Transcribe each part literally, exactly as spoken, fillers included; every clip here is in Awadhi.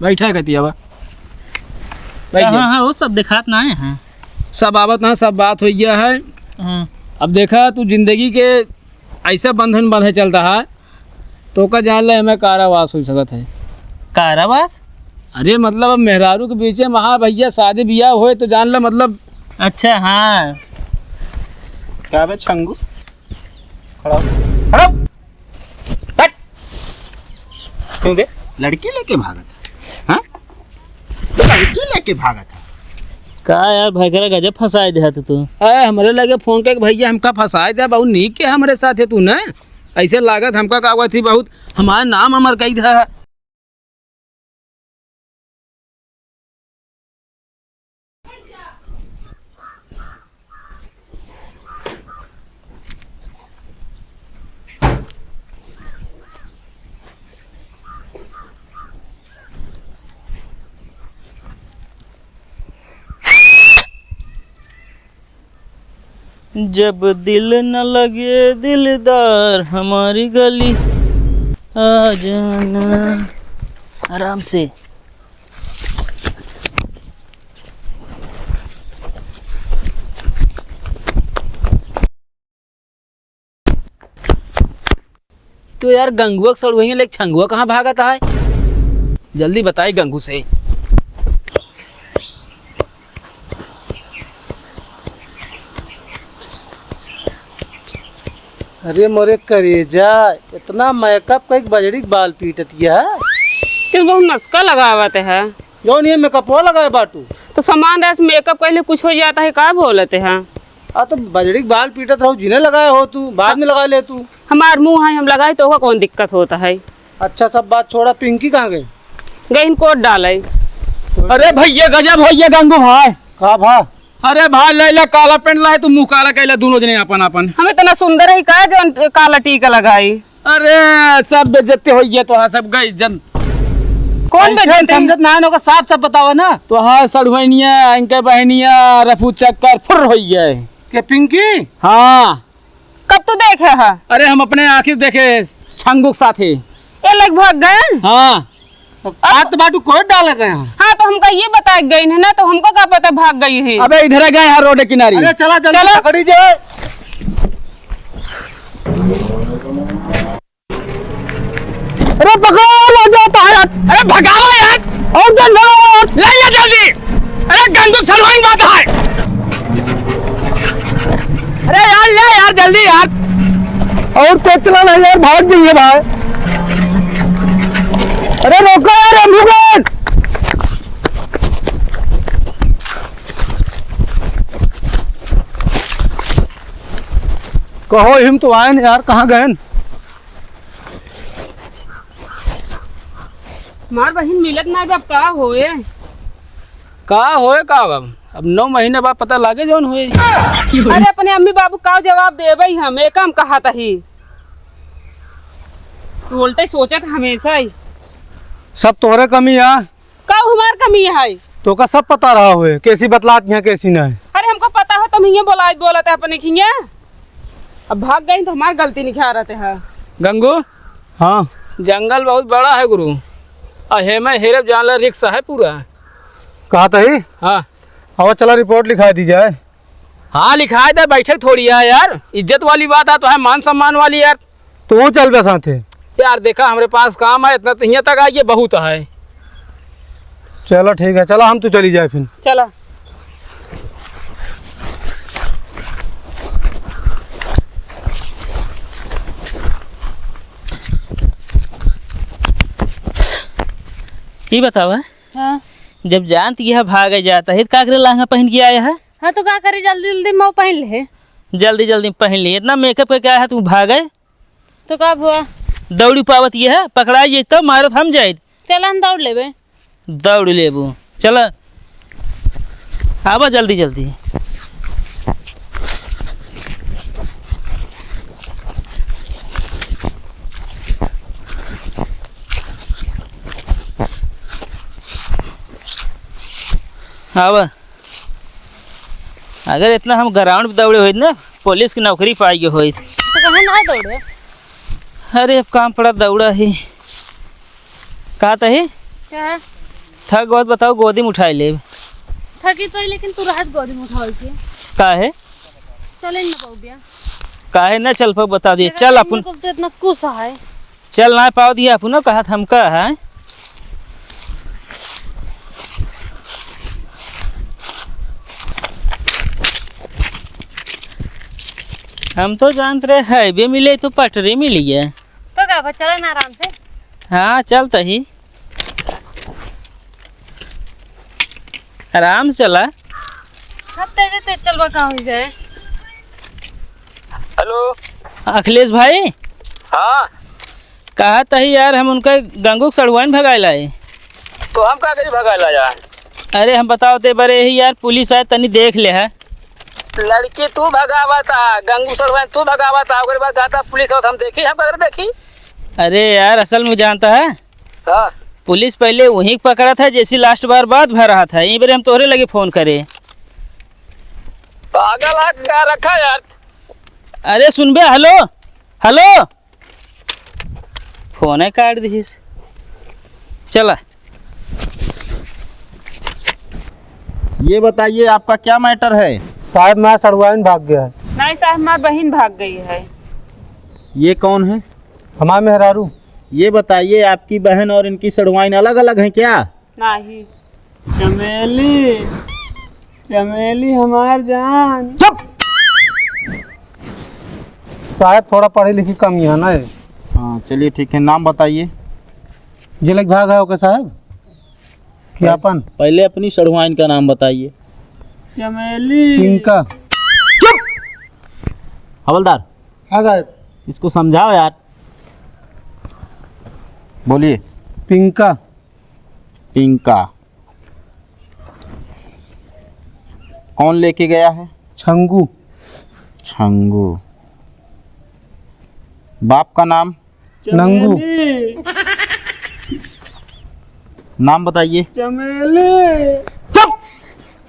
बैठा है कतिया बा। बैठ जा। कहाँ है वो, सब देखात ना है। हाँ। सब आवत ना, सब बात होइ गया है। हाँ। अब देखा, तू जिंदगी के ऐसा बंधन बंधे चलता है, तो का जान ले, हमें कारावास होइ सकत है। कारावास? अरे, मतलब, अब मेहरारू के बीचे में, हाँ भैया, शादी बियाह होए, तो जान ले, मतलब। अच्छा, हाँ। का बे, छंगू? खड़ा हो। खड़ा हो। हट। क्यों बे? लड़की लेके भागत है? हाँ? लड़की लेके भागत है? का यार, भाई, करा गजब फंसाए दे तू। ए, हमरे लगे फोन करके, "भैया, हमका फंसाए दे, बहुत नीक के हमरे साथ है तू ना, ऐसे लागत हमका का हुआ थी बहुत, हमारा नाम अमर कई दे।" जब दिल न लगे दिलदार हमारी गली आ जाना। आराम से। तो यार, गंगुआ के सड़ुआइया लेके छंगुआ कहाँ भागत है? जल्दी बताई गंगू से। अरे मोरे करेजा, इतना मेकअप कइके बजड़ी के बाल पीटत है? तू बहुत मस्का लगावत है। जौन ये मेकअपवा लगाए बाटू। तो सामान रस मेकअप कहले कुछ हो जाता है, का बोलत है? आ, तो बजड़ी के बाल पीटत रहो, जिन्हें लगाए हो तू, बाद में लगा ले तू। हमार मुँह है, हम लगाए तो ओका कौन दिक्कत होता है? अच्छा, सब बात छोड़ा, पिंकी कहाँ गई? गई इनको डाले। अरे भैया, गजब भैया गंगू भाई। का भा? अरे भाई, ले ले काला पेंट लाए, तू मुँह काला कैला दोनों जने अपन अपन। हम इतना सुंदर है का जो काला टीका लगाई? अरे, सब बेइज्जती होइ गया तो हाँ, सब गई जन। कौन ऐसे बेइज्जती? समझत ना है, ओका साफ साफ बतावा ना। तो हाँ, सड़ुआइनिया, इनके बहनिया, रफू चक्कर फुर्र होइ गए। के पिंकी? हाँ। कब तू देखे है? अरे, हम अपने आँखी देखे, छंगू के साथ ही। ये लोग भाग गए? हाँ। बात तो बाटू कोई डाले गए हैं। हाँ, तो हमका ये बताए गई है ना, तो हमको का पता भाग गई है। अबे, इधर गए हैं रोड किनारे। अरे, चला जल्दी चलो। पकड़ी जाए। अरे पकड़ो, ले जाओ तो यार। अरे भगावा यार, और जन भगावा यार, ले जा जल्दी। अरे गंदू सलवाइन बात है। अरे यार, ले यार, जल्दी यार। और कितना नहीं यार, भाग गई है भाई। अरे रोको यार, एम्बुलेंस। कहो, हिम तो आए न यार, कहाँ गए न? हमार बहिन मिलत ना, जब का होए? का होए का अब? अब नौ महीने बाद पता लागे जौन होए। अरे अपने अम्मी बाबू का जवाब देबे हम, एक हम कहा तही। तू उल्टे सोचत हमेशा ही। सब तोहरे कमी आ। का हमार कमी है? तोका सब पता रहा होए, कैसी बतलात यहाँ कैसी ना है। अरे हमको पता हो, तुम हियाँ बोला, बोलत है अपने खियाँ। अब भाग गई तो हमार गलती नहीं खा रहते हैं। गंगू। हाँ। जंगल बहुत बड़ा है गुरु, और हेमे हेरब जान ला रिक्स है पूरा। कहा तही? हाँ। अब चला रिपोर्ट लिखा दी जाए। हाँ लिखाए दे, बैठक थोड़ी है यार, इज्जत वाली बात है तो है, मान सम्मान वाली यार। तू चल बे साथे। यार देखा, हमरे पास काम है, इतना तो हियाँ तक आइए, बहुत है। चलो ठीक है, चला हम तो चली जाए फिर। चला। ई बतावा, हाँ। जब जानत यह भागे जाता है, तो का करे लहंगा पहन के आया है? हाँ, तो का करी, जल्दी जल्दी में पहन ले। जल्दी जल्दी में पहन ले, इतना मेकअप करके आया है, तू भागे? तो का भुआ? दौड़ी पावत ये है, पकड़ाई जाई तब मारत हम जाइत। चला, हम दौड़ लेबे। दौड़ लेबू, चला, आवा जल्दी जल्दी। आवा। अगर इतना हम ग्राउंड पे दौड़े होइत ना, पुलिस की नौकरी पाई गए होइत। तो कहाँ ना दौड़े? अरे, अब काम पड़ा, दौड़ा ही। कहा तही? क्या? थक बहुत, बताओ, गोदी में उठाई लेब। थकी तो ही, लेकिन तू रहत गोदी में उठावे के। काहे? चले न पउबिया। काहे न चल पाउ, बता दिए। देखा चल नहीं अपन। निकलते इतना कुछ है। चल ना पाओ दिया अपनो कहत हमका है। हम तो जानत रहे हाईवे मिले तो पटरी मिली है। तो का बा, चला ना आराम से। हाँ, चल तही। आराम से चला। हाँ, तेजे तेज चलबा, का हो जाए। हेलो। अखिलेश भाई। हाँ। कहत ही यार, हम उनका गंगू के सड़ुआइन भगाए लाए। तो हम का करी भगाए ला यार? अरे हम बताओ ते बरे ही यार, पुलिस आए, तनी देख ले है। लड़की तू भगावत आ, गंगू सड़ुआइन तू भगावत आ, ओकरे बाद कहता पुलिस आवत, हम देखी, हम का करी देखी? अरे यार, असल में जानता है, हाँ। पुलिस पहले वहीं पकड़ा था, जैसी लास्ट बार बात भर रहा था, यहीं पर हम तोहरे लगे फोन करे। पागल है क्या रखा यार? अरे सुनबे, हेलो, हेलो, फोन है काट दीस। चला। ये बताइए, आपका क्या मैटर है? साहब, हमार सड़ुआइन भाग गया है। नहीं साहब, हमार बहिन भाग गई है। ये कौन है? हमार मेहरारू। ये बताइए, आपकी बहन और इनकी सड़ुआइन अलग-अलग हैं क्या? नहीं। चमेली, चमेली हमार जान। चुप! साहब, थोड़ा पढ़ी लिखी कम ही है ना ये। हाँ, चलिए ठीक है, नाम बताइए। जे लग भाग है ओके साहब, कि पह-, अपन? पहले अपनी सड़ुआइन का नाम बताइए। चमेली। पिंका। चुप! हवलदार। हाँ साहब। इसको समझाओ यार। बोलिए। पिंका। पिंका। कौन लेके गया है? छंगू। छंगू। बाप का नाम? नंगू। चमेली। नाम बताइए। चमेली। चुप!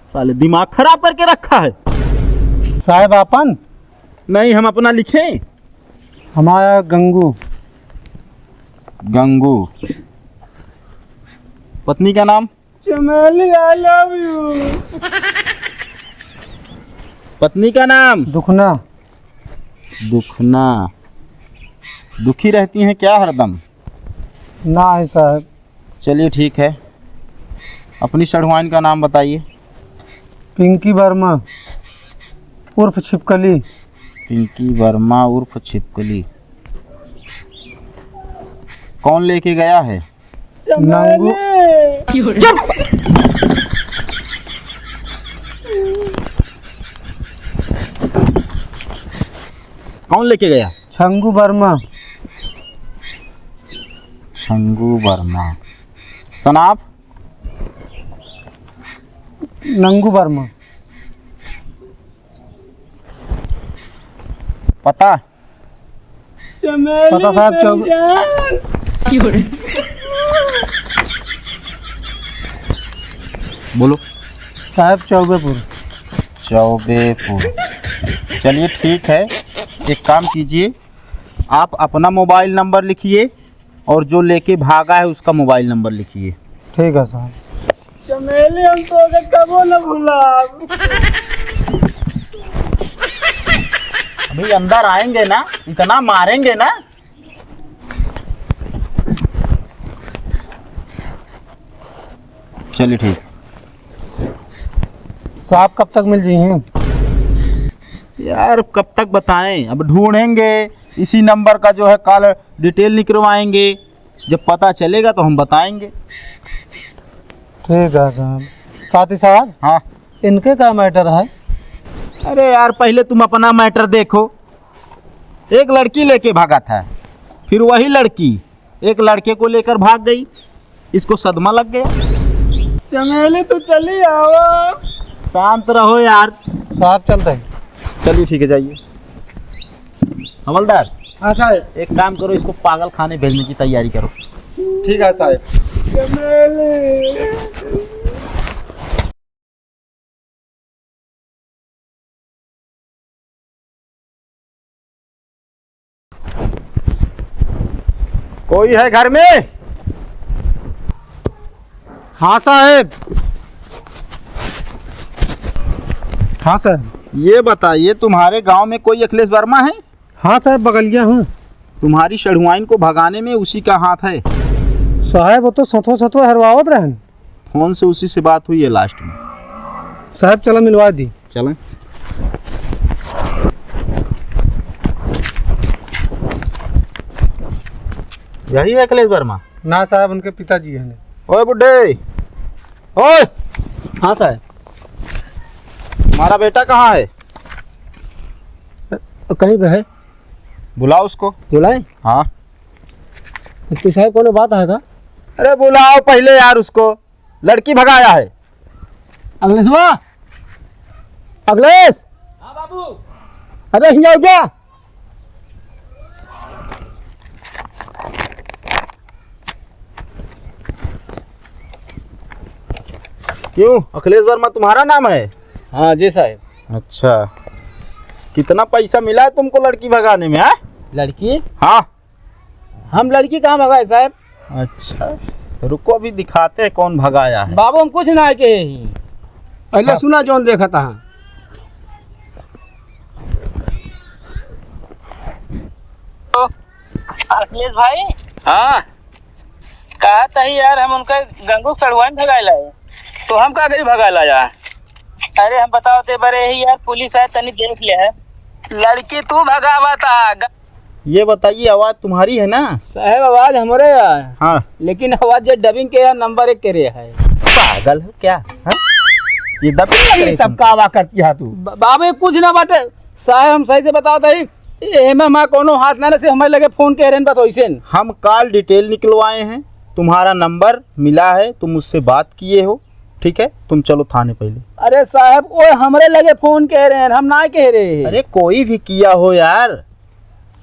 साले दिमाग खराब करके रखा है। साहब आपन? नहीं, हम अपना लिखें। हमारा गंगू। गंगू। पत्नी का नाम? चमेली, I love you। पत्नी का नाम? दुखना। दुखना। दुखी रहती हैं क्या हरदम? ना है साहब। चलिए ठीक है, अपनी सड़ुआइन का नाम बताइए। पिंकी वर्मा उर्फ छिपकली। पिंकी वर्मा उर्फ छिपकली। कौन लेके गया है? नंगू। चुप! कौन लेके गया? छंगू वर्मा। छंगू वर्मा। सनाफ? नंगू वर्मा। पता? पता साहब, चौ- बोलो। साहब, चौबेपुर। चौबेपुर। चलिए, ठीक है, एक काम कीजिए, आप अपना मोबाइल नंबर लिखिए और जो लेके भागा है, उसका मोबाइल नंबर लिखिए। ठीक है साहब। चमेली, हम तोके कबो न भुलाब। अभी अंदर आएंगे ना, इतना मारेंगे ना। चलिए ठीक। साहब, कब तक मिल जाइए? यार, कब तक बताएं, अब ढूंढेंगे। इसी नंबर का जो है कॉल डिटेल निकलवाएंगे, जब पता चलेगा तो हम बताएंगे। ठीक है साहब। साथी साहब। हाँ। इनके का मैटर है? अरे यार, पहले तुम अपना मैटर देखो। एक लड़की लेके भागा था, फिर वही लड़की एक लड़के को लेकर भाग गई, इसको सदमा लग गया। चमेली, तू चली आवा। शांत रहो यार। साहब, चलते हैं। चलिए, ठीक है, जाइए। हवलदार। हाँ साहब। एक काम करो, इसको पागल खाने भेजने की तैयारी करो। ठीक है साहब। चमेली। कोई है घर में? हाँ साहेब। हाँ साहेब। ये बताइए, तुम्हारे गांव में कोई अखिलेश वर्मा है? हाँ साहेब, बगलिया हूँ। तुम्हारी सढ़ुआइन को भगाने में उसी का हाथ है। साहेब, वो तो सथो सथो हरवावत रहन। फोन से उसी से बात हुई है लास्ट में। साहेब, चला मिलवा दी। चलें। यही है अखिलेश वर्मा? ना साहेब, उनके पिताजी हैं। ओए बुड्ढे, ओए। हाँ साहेब। तुम्हारा बेटा कहाँ है? कहीं पे है। बुलाओ उसको। बुलाए? हाँ। तो साहेब, कोनो बात है का? अरे बुलाओ पहले यार उसको, लड़की भगाया है। अखिलेशवा, अखिलेश। हाँ बाबू। अरे हियाँ आओ क्या? क्यों, अखिलेश वर्मा तुम्हारा नाम है? हाँ जी साहेब। अच्छा, कितना पैसा मिला है तुमको लड़की भगाने में, हाँ? लड़की? हाँ। हम लड़की कहाँ भगाए साहेब? अच्छा, रुको, अभी दिखाते हैं कौन भगाया है। बाबू, हम कुछ ना कहे ही। पहले हाँ। सुना जौन देखत हा। अखिलेश भाई। हाँ। कहत ही यार, हम उनका गंगू के सड़ुआइन भगाए लाए। तो हम का करी भगाए लाया? अरे हम बताओ ते बरे ही यार, पुलिस आए तनी देख ले है। लड़की तू भगावा था। ये बताइए, आवाज तुम्हारी है ना? साहेब, आवाज हमरे है। हाँ। लेकिन आवाज जे dubbing के है, नंबर एक के रे है। पागल हो क्या? हाँ? ये dubbing लग रही ये सब तुमको? का आवाज करती है तू? ब-, बाबू, कुछ ना बाटे। साहेब, हम सही से बताओ तही, एमे हमारा कोनो हाथ ना रहे, से हमारे लगे फोन के रहन बस वैसे न। हम call detail निकलवाए हैं, तुम्हारा नंबर मिला है, तुम उससे बात किए हो, ठीक है, तुम चलो थाने पहले। अरे साहेब, ओए हमरे लगे फोन के रहन, हम ना कह रहे हैं। अरे कोई भी किया हो यार,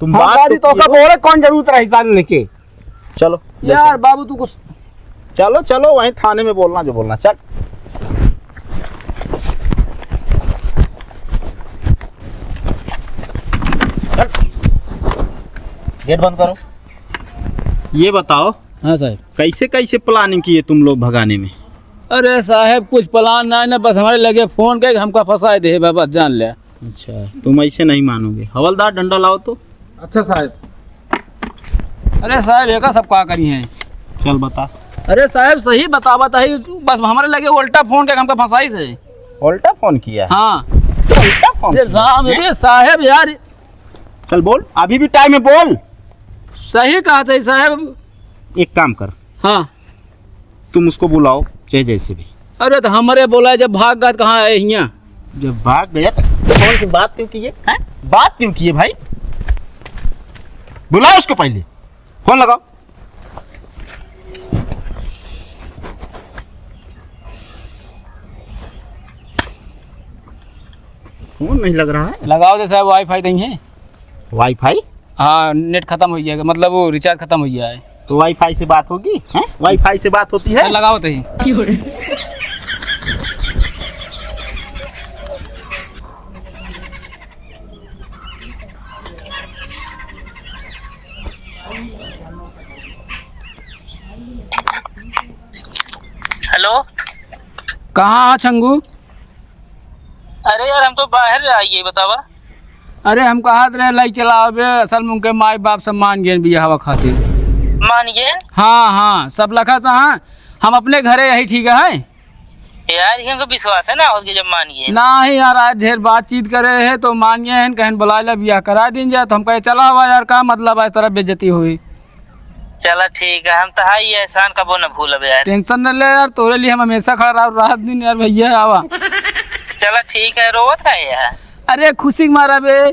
तुम हम बात बाजी तो तो किए हो। बोले, कौन जरूरत रही साल लेके? चलो, यार लेके। बाबू, तू कुछ चलो, चलो, वहीं थाने में बोलना जो बोलना। चल। चल। गेट बंद करो। ये बताओ, हाँ साहेब। कैसे, कैसे planning किए तुम लोग भगाने में? अरे साहेब, कुछ plan ना है ना, बस हमारे लगे फोन करके हमका फंसाए दे, बस जान ले। अच्छा, तुम ऐसे नहीं मानोगे। हवलदार, डंडा लाओ तो। अच्छा साहेब। अरे साहेब, एका सब का करी हैं? चल बता। अरे साहेब, सही बतावत ही, बस हमरे लगे उल्टा फोन के हमका फंसाइस है। उल्टा फोन किया है? हाँ। उल्टा फोन अरे किया? राम, अरे साहेब यार। चल बोल, अभी भी time है, बोल। सही कहत ही साहेब। एक काम कर। हाँ। तुम उसको बुलाओ, चाहे जैसे भी। अरे तो हमरे बोला, जब भाग गया तो कहाँ है हियाँ? जब भाग गया तो फोन से बात क्यों किए, हैं? बात क्यों किए भाई? बुलाओ उसको पहले, फोन लगाओ। फोन नहीं लग रहा है। लगाओ दे साहेब, WiFi देंगे। WiFi? हाँ, net खतम होइ गया, मतलब वो recharge खतम होइ गया है। तो WiFi से बात होगी, हैं? WiFi से बात होती है? चल, लगाओ तो ही। Hello। कहाँ है छंगू? अरे यार, हम तो बाहर आइए, बतावा। अरे, हम कहत रहे, लाई चला अबे, असल में उनके माई बाप सब मान गए बियाहवा खातिर। मान गए? हाँ, हाँ, सब लखत हाँ, हम अपने घरे यही ठीक है। यार, इनका विश्वास है ना, और के जब मान गए। नहीं यार, आज ढेर बातचीत करे है तो मान गए हैं, कहें बुला ले, बियाह करा दीन जाए, तो हम कहे, "चला हवा यार, का मतलब है, इस तरह बेइज्जती हुई।" चला ठीक है, हम तो हाई एहसान कबो न भूलब यार। Tension न ले यार, तोरे लिए हम हमेशा खड़ा रह, रात दिन यार भैया आवा। चला ठीक है, रोवत है यार? अरे खुशी के मारा बे।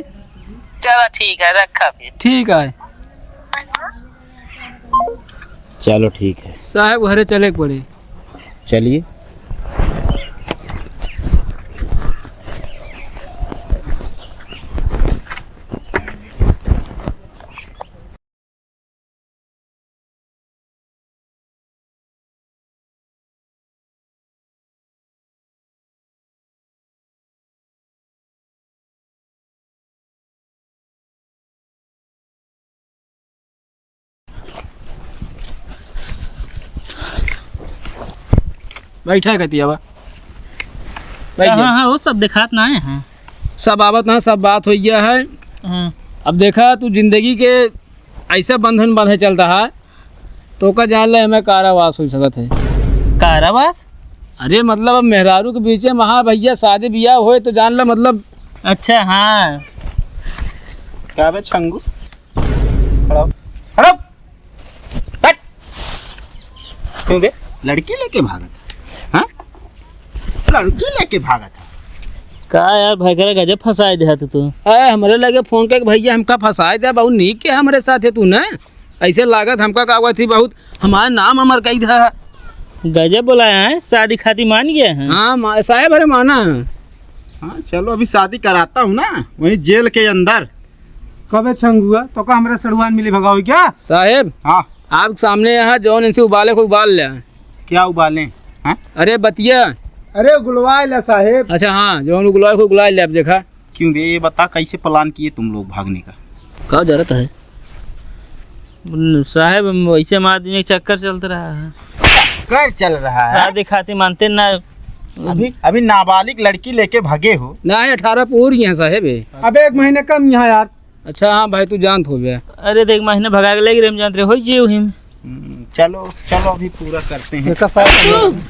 चला ठीक है, रखा फिर। ठीक है। चलो ठीक है। साहेब घरे चले के पड़े। चलिए। बैठा है कतिया बा। बैठ जा। हाँ, हाँ, वो सब देखात ना है, हाँ। सब आवत ना, सब बात हो गया है। हाँ। अब देखा, तू जिंदगी के ऐसा बंधन बंधे चलता है, तो का जान ले, हमें कारावास हो सकत है। कारावास? अरे, मतलब, अब मेहरारू के बीचे में, हाँ भैया, शादी ब्याह होए, तो जान ले, मतलब। अच्छा, हाँ। का बे छंगू? खड़ा हो। खड़ा हो। हट। क्यों बे? लड़की लेके भागत है? हाँ? लड़की लेके भागत है। का यार, भाई, करे गजब फंसाए दे तू। ए, हमरे लगे फोन करके, "भैया, हमका फंसाए दे, बहुत नीक के हमरे साथ है तू ना।" ऐसे लागत हमका का हुआ थी बहुत, हमारा नाम अमर कई था। गजब बोलाया है, शादी खातिर मान गया है। हाँ, मा-, साहेब, अरे माना है। हाँ, चलो, अभी शादी कराता हूँ ना, वहीं जेल के अंदर। कबे छंगुआ, तो का हमरे सड़ुआन मिली भगाओ क्या? साहेब, हाँ। आप सामने यहाँ जौन इनसे उबाले को उबाल ले। क्या उबाले? हाँ? अरे बतिया। अरे उगलवाए ला साहेब। अच्छा हाँ, जौन उगलवाए को उगलवाए ले, आप देखा। क्यों बे, ये बता कैसे प्लान किए तुम लोग भागने का? का जरूरत है? साहेब, हम वैसे हमारे दिन एक चक्कर चलता रहा है। चक्कर चल रहा है? शादी खातिर मानते ना। अभी, अभी नाबालिग लड़की लेके भागे हो? ना, अठारह पूर गए हैं साहेब। अबे एक महीने कम यहाँ यार। अच्छा हाँ भाई, तू जानत हो बे। अरे देख, महीने भगा के लेके रेम जानत रहे, हो जे वही में। हम्म, चलो, चलो अभी पूरा करते हैं। देखा साहेब,